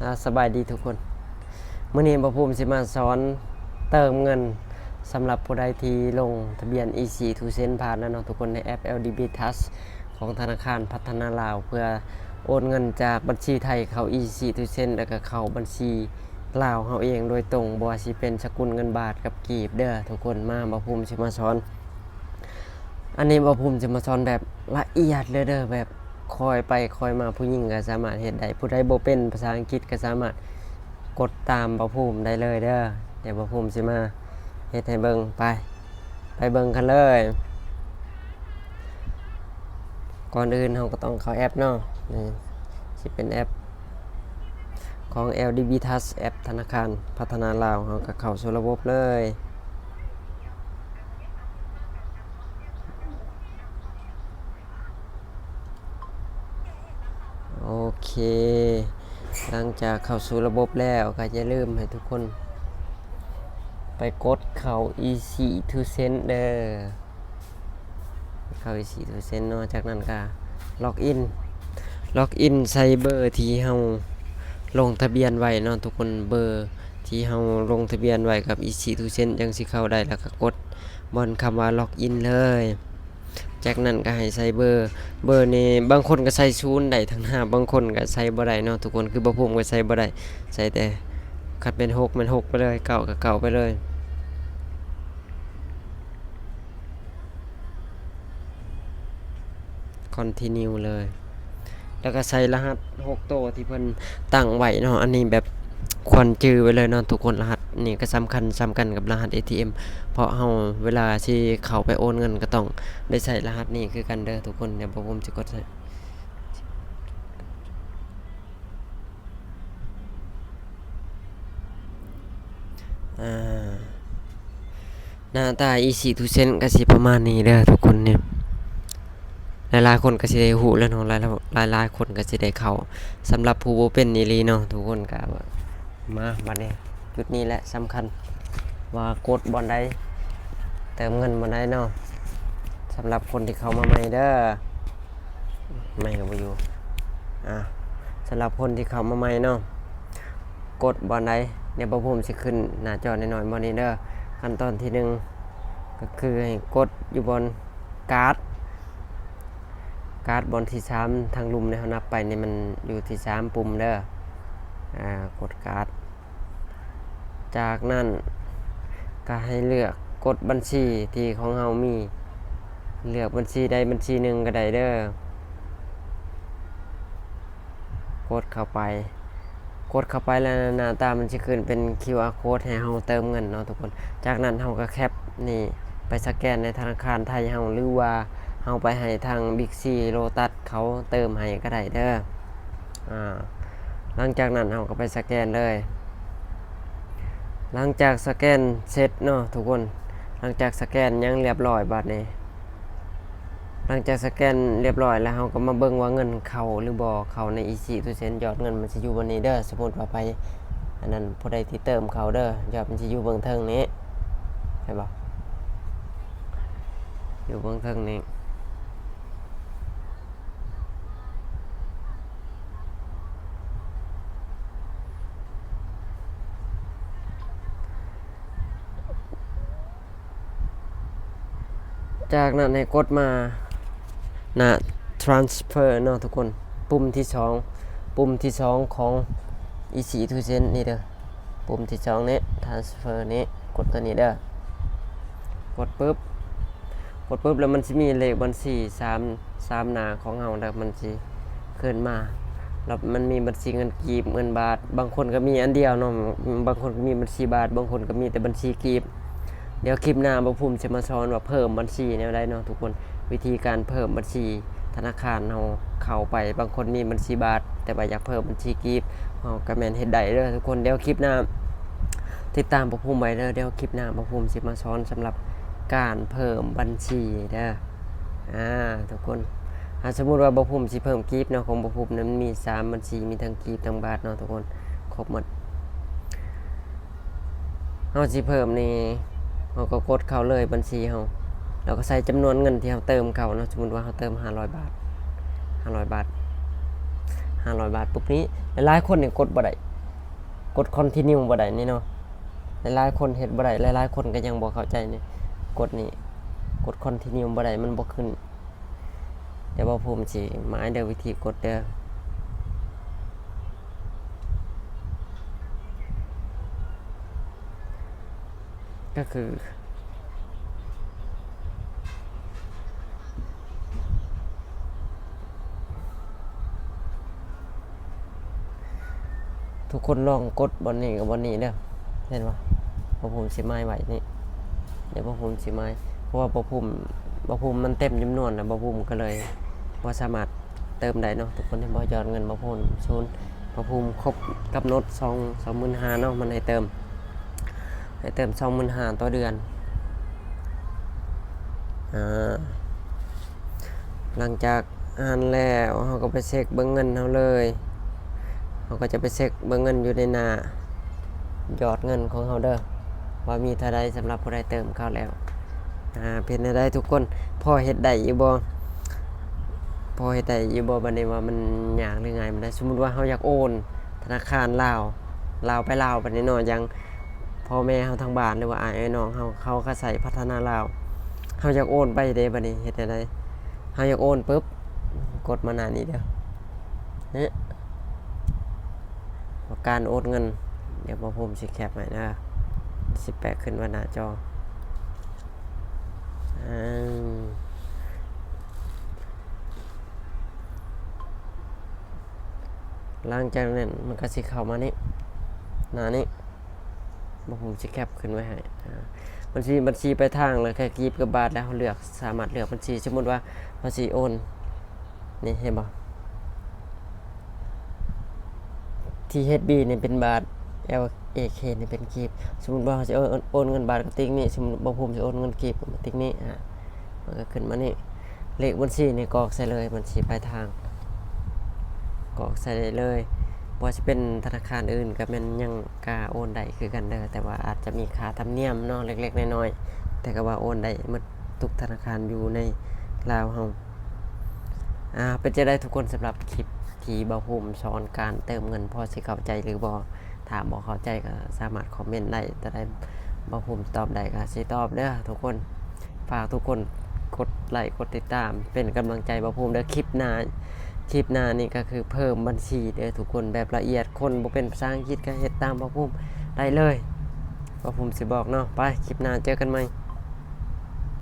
ອາ ສະບາຍດີທຸກຄົນ. ມື້ນີ້ບ່າວພູມຊິມາສອນເຕີມເງິນ ສຳລັບຜູ້ໃດທີ່ລົງທະບຽນ Easy to Send ຜ່ານແລ້ວເນາະທຸກຄົນ ໃນແອັບ ແອລ ດີ ບີ Touch ຂອງທະນາຄານພັດທະນາລາວ ເພື່ອໂອນເງິນຈາກບັນຊີໄທເຂົ້າ Easy to Send ແລ້ວກໍເຂົ້າບັນຊີລາວເຮົາເອງໂດຍຕົງ, ບໍ່ວ່າຊິເປັນສະກຸນເງິນບາດກັບກີບເດີທຸກຄົນ. ມາ ບ່າວພູມຊິມາສອນ ອັນນີ້ບ່າວພູມຈະມາສອນແບບລະອຽດເລີຍເດີ ແບບຄ່ອຍໄປຄ່ອຍມາ, ຜູ້ຍິງກໍສາມາດເຮັດໄດ້, ຜູ້ໃດບໍ່ເປັນພາສາອັງກິດກໍສາມາດກົດຕາມບ່າວພູມໄດ້ເລີຍເດີ. ດຽວບ່າວພູມຊິມາເຮັດໃຫ້ເບິ່ງ. ໄປ ໄປເບິ່ງກັນເລີຍ. ກ່ອນອື່ນເຮົາກໍຕ້ອງເຂົ້າແອັບເນາະ, ນີ້ຊິເປັນແອັບ ຂອງ ແອລ ດີ ບີ Touch ແອັບທະນາຄານພັດທະນາລາວ, ເຮົາກໍເຂົ້າສູ່ລະບົບເລີຍ. ໂອເຄ ຫຼັງຈາກເຂົ້າສູ່ລະບົບແລ້ວ ກໍຢ່າລືມໃຫ້ທຸກຄົນໄປກົດເຂົ້າ Easy to Send ເດີ. ເຂົ້າ Easy to Send ເນາະ, ຈາກນັ້ນກໍ log in log in ໃສ່ເບີທີ່ເຮົາລົງທະບຽນໄວ້ເນາະທຸກຄົນ, ເບີທີ່ເຮົາລົງທະບຽນໄວ້ກັບ Easy to Send ຈັ່ງຊິເຂົ້າໄດ້, ແລ້ວກໍກົດບ່ອນຄຳວ່າ log in ເລີຍ. ຈາກນັ້ນກໍໃຫ້ໃສ່ເບີ, ເບີນີ້ບາງຄົນກໍໃສ່ສູນໄດ້ຕ່າງຫາກ, ບາງຄົນກໍໃສ່ບໍ່ໄດ້ເນາະທຸກຄົນ, ຄືບ່າວພູມກໍໃສ່ບໍ່ໄດ້, ໃສ່ແຕ່ຄັນເປັນຫົກແມ່ນຫົກໄປເລີຍ, ເກົ້າກໍເກົ້າໄປເລີຍ. Continue ເລີຍ ແລ້ວກໍໃສ່ລະຫັດຫົກໂຕທີ່ເພິ່ນຕັ້ງໄວ້ເນາະ. ອັນນີ້ແບບຄວນຈື່ໄວ້ເລີຍເນາະທຸກຄົນ, ລະຫັດນີ້ກໍສຳຄັນສ່ຳກັນກັບລະຫັດ ເອທີເອັມ ເພາະເຮົາເວລາຊິເຂົ້າໄປໂອນເງິນກໍຕ້ອງໄດ້ໃຊ້ລະຫັດນີ້ຄືກັນເດີທຸກຄົນ. ດຽວບ່າວພູມຊິກົດໃສ່ ອ່າ ໜ້າຕາ Easy to Send ກໍຊິປະມານນີ້ເດີທຸກຄົນ. ນີ້ຫຼາຍໆຄົນກໍຊິໄດ້ຮູ້ແລ້ວເນາະ, ຫຼາຍໆຄົນກໍຊິໄດ້ເຂົ້າ. ສຳລັບຜູ້ບໍ່ເປັນອີ່ຫຼີເນາະ ທຸກຄົນກໍມາບັດນີ້, ຈຸດນີ້ແຫຼະສຳຄັນ ວ່າກົດບ່ອນໃດ ເຕີມເງິນບ່ອນໃດເນາະ. ສຳລັບຄົນທີ່ເຂົ້າມາໃໝ່ເດີ ໄມກໍບໍ່ຢູ່. ອ່າ ສຳລັບຄົນທີ່ເຂົ້າມາໃໝ່ເນາະ ກົດບ່ອນໃດ? ດຽວບ່າວພູມຊິຂຶ້ນໜ້າຈໍນ້ອຍໆບ່ອນນີ້ເດີ. ຂັ້ນຕອນທີໜຶ່ງກໍຄືໃຫ້ກົດຢູ່ບ່ອນກາດ, ກາດບ່ອນທີສາມ ທາງລຸ່ມນີ້ເຮົານັບໄປນີ້ ມັນຢູ່ທີສາມປຸ່ມເດີ. ອ່າ ກົດກາດ. ຈາກນັ້ນກໍໃຫ້ເລືອກກົດບັນຊີທີ່ຂອງເຮົາມີ, ເລືອກບັນຊີໃດບັນຊີໜຶ່ງກໍໄດ້ເດີ. ກົດເຂົ້າໄປ, ກົດເຂົ້າໄປແລ້ວໜ້າຕາມັນຊິຂຶ້ນເປັນ QR code ໃຫ້ເຮົາເຕີມເງິນເນາະທຸກຄົນ. ຈາກນັ້ນເຮົາກໍແຄັບນີ້ໄປສະແກນໃນທະນາຄານໄທເຮົາ ຫຼືວ່າເຮົາໄປໃຫ້ທາງ Big C Lotus ເຂົາເຕີມໃຫ້ກໍໄດ້ເດີ. ອ່າ ຫຼັງຈາກນັ້ນເຮົາກໍໄປສະແກນເລີຍ. ຫຼັງຈາກສະແກນເສັດເນາະທຸກຄົນ, ຫຼັງຈາກສະແກນຫຍັງລຽບຮ້ອຍບາດນີ້, ຫຼັງຈາກສະແກນລຽບຮ້ອຍແລ້ວ ເຮົາກໍມາເບິ່ງວ່າເງິນເຂົ້າຫຼືບໍ່ເຂົ້າໃນ Easy to Send. ຍອດເງິນມັນຊິຢູ່ບ່ອນນີ້ເດີ. ສົມມຸດວ່າໃຜ ອັນນັ້ນ ຜູ້ໃດທີ່ເຕີມເຂົ້າເດີ, ຍອດມັນຊິຢູ່ເບື້ອງເທິງນີ້ ເຫັນບໍ່? ຢູ່ເບື້ອງເທິງນີ້. ຈາກນັ້ນໃຫ້ກົດມາໜ້າ transfer ເນາະທຸກຄົນ, ປຸ່ມທີສອງ, ປຸ່ມທີສອງຂອງ Easy to Send ນີ້ເດີ. ປຸ່ມທີສອງນີ້ transfer ນີ້ ກົດຕົວນີ້ເດີ. ກົດປຶບ ກົດປຶບແລ້ວມັນຊິມີເລກບັນຊີສາມ ສາມໜ້າຂອງເຮົາ ແລ້ວມັນຊິຂຶ້ນມາ. ແລ້ວມັນມີບັນຊີເງິນກີບ ເງິນບາດ, ບາງຄົນກໍມີອັນດຽວເນາະ, ບາງຄົນກໍມີບັນຊີບາດ, ບາງຄົນກໍມີແຕ່ບັນຊີກີບ. ດຽວຄລິບໜ້າບ່າວພູມຊິມາສອນວ່າເພີ່ມບັນຊີແນວໃດເນາະທຸກຄົນ, ວິທີການເພີ່ມບັນຊີ ທະນາຄານເຮົາເຂົ້າໄປ, ບາງຄົນມີບັນຊີບາດ ແຕ່ວ່າຢາກເພີ່ມບັນຊີກີບ ເຮົາກໍແມ່ນເຮັດໄດ້ເດີທຸກຄົນ. ດຽວຄລິບໜ້າຕິດຕາມບ່າວພູມໄວ້ເດີ, ດຽວຄລິບໜ້າບ່າວພູມຊິມາສອນສຳລັບການເພີ່ມບັນຊີເດີ. ອ່າ ທຸກຄົນ ຖ້າສົມມຸດວ່າບ່າວພູມຊິເພີ່ມກີບເນາະ, ຂອງບ່າວພູມນັ້ນມີສາມບັນຊີ, ມີທັງກີບທັງບາດເນາະທຸກຄົນ, ຄົບໝົດ. ເຮົາຊິເພີ່ມນີ້ ເຮົາກໍກົດເຂົ້າເລີຍບັນຊີເຮົາ ແລ້ວກໍໃສ່ຈຳນວນເງິນທີ່ເຮົາເຕີມເຂົ້າເນາະ. ສົມມຸດວ່າເຮົາເຕີມຫ້າຮ້ອຍບາດ, ຫ້າຮ້ອຍບາດ, ຫ້າຮ້ອຍບາດປຸບນີ້ ຫຼາຍໆຄົນນີ້ກົດບໍ່ໄດ້, ກົດຄອນທິນິວບໍ່ໄດ້ນີ້ເນາະ. ຫຼາຍໆຄົນເຮັດບໍ່ໄດ້, ຫຼາຍໆຄົນກໍຍັງບໍ່ເຂົ້າໃຈນີ້. ກົດນີ້, ກົດຄອນທິນິວບໍ່ໄດ້, ມັນບໍ່ຂຶ້ນ. ດຽວບ່າວພູມຊິໝາຍເດີ ວິທີກົດເດີ. ກໍຄື ທຸກຄົນລອງກົດບ່ອນນີ້ກັບບ່ອນນີ້ເດີ. ເຫັນບໍ່? ບ່າວພູມຊິໝາຍໄວ້ນີ້. ດຽວບ່າວພູມຊິໝາຍ, ເພາະວ່າບ່າວພູມ, ບ່າວພູມມັນເຕັມຈຳນວນແລ້ວ, ບ່າວພູມກໍເລີຍບໍ່ສາມາດເຕີມໄດ້ເນາະ. ທຸກຄົນເຫັນບໍ່? ຍອດເງິນບ່າວພູມສູນ. ບ່າວພູມຄົບກຳນົດສອງ, ສອງໝື່ນຫ້າເນາະ, ມັນໃຫ້ເຕີມ, ໃຫ້ເຕີມສອງໝື່ນຫ້າຕໍ່ເດືອນ. ອາ ຫຼັງຈາກຫັ້ນແລ້ວ ເຮົາກໍໄປເຊັກເບິ່ງເງິນເຮົາເລີຍ. ເຮົາກໍຈະໄປເຊັກເບິ່ງເງິນຢູ່ໃນໜ້າ ຍອດເງິນຂອງເຮົາເດີ ວ່າມີເທົ່າໃດສຳລັບຜູ້ໃດເຕີມເຂົ້າແລ້ວ. ອາ ເປັນແນວໃດທຸກຄົນ? ພໍເຮັດໄດ້ຢູ່ບໍ່? ພໍເຮັດໄດ້ຢູ່ບໍ່? ບັດນີ້ວ່າມັນຍາກຫຼືງ່າຍປານໃດ? ສົມມຸດວ່າເຮົາຢາກໂອນທະນາຄານລາວ, ລາວໄປລາວ ບັດນີ້ເນາະ, ຢ່າງພໍ່ແມ່ເຮົາທາງບ້ານ ຫຼືວ່າອ້າຍເອື້ອຍນ້ອງເຮົາ, ເຂົາກໍໃຊ້ພັດທະນາລາວ. ເຮົາຢາກໂອນໄປເດ້ ບັດນີ້ເຮັດແນວໃດ? ເຮົາຢາກໂອນປຶບ ກົດມາໜ້ານີ້ເດີ. ນີ້ ການໂອນເງິນ, ດຽວບ່າວພູມຊິແຄບໃຫ້ເດີ, ຊິແປະຂຶ້ນມາໜ້າຈໍ. ອາ ຫຼັງຈາກນັ້ນມັນກໍຊິເຂົ້າມານີ້ ໜ້ານີ້. ບ່າວພູມຊິແຄບຂຶ້ນໄວ້ໃຫ້. ອາ ບັນຊີ, ບັນຊີປາຍທາງ ແລ້ວກໍກີບກັບບາດ, ແລ້ວເຮົາເລືອກ, ສາມາດເລືອກບັນຊີ. ສົມມຸດວ່າເຮົາຊິໂອນ ນີ້ເຫັນບໍ່? ທີເອັດບີ ນີ້ເປັນບາດ, ແອລເອເຄ ນີ້ເປັນກີບ. ສົມມຸດວ່າເຮົາຊິໂອນ, ໂອນເງິນບາດກໍຕິກນີ້, ສົມມຸດບ່າວພູມຊິໂອນເງິນກີບກໍຕິກນີ້. ອາ ມັນກໍຂຶ້ນມານີ້, ເລກບັນຊີນີ້ກອກໃສ່ເລີຍ, ບັນຊີປາຍທາງ ກອກໃສ່ໄດ້ເລີຍ. ບໍ່ວ່າຊິເປັນທະນາຄານອື່ນກໍແມ່ນຍັງກາໂອນໄດ້ຄືກັນເດີ, ແຕ່ວ່າອາດຈະມີຄ່າທຳນຽມເນາະ ເລັກໆນ້ອຍໆ, ແຕ່ກໍວ່າໂອນໄດ້ໝົດທຸກທະນາຄານຢູ່ໃນລາວເຮົາ. ອາ ເປັນຈັ່ງໃດທຸກຄົນ ສຳລັບຄລິບທີ່ບ່າວພູມສອນການເຕີມເງິນ ພໍຊິເຂົ້າໃຈຫຼືບໍ່? ຖ້າບໍ່ເຂົ້າໃຈກໍສາມາດຄອມເມັນໄດ້, ແຕ່ໃດບ່າວພູມຕອບໄດ້ກໍຊິຕອບເດີທຸກຄົນ. ຝາກທຸກຄົນກົດໄລກົດຕິດຕາມ ເປັນກຳລັງໃຈບ່າວພູມເດີ. ຄລິບໜ້າ, ຄລິບໜ້ານີ້ກໍຄືເພີ່ມບັນຊີເດີທຸກຄົນ, ແບບລະອຽດ, ຄົນບໍ່ເປັນພາສາອັງກິດກໍເຮັດຕາມບ່າວພູມໄດ້ເລີຍ. ບ່າວພູມຊິບອກເນາະ. ໄປ, ຄລິບໜ້າເຈີກັນໃໝ່.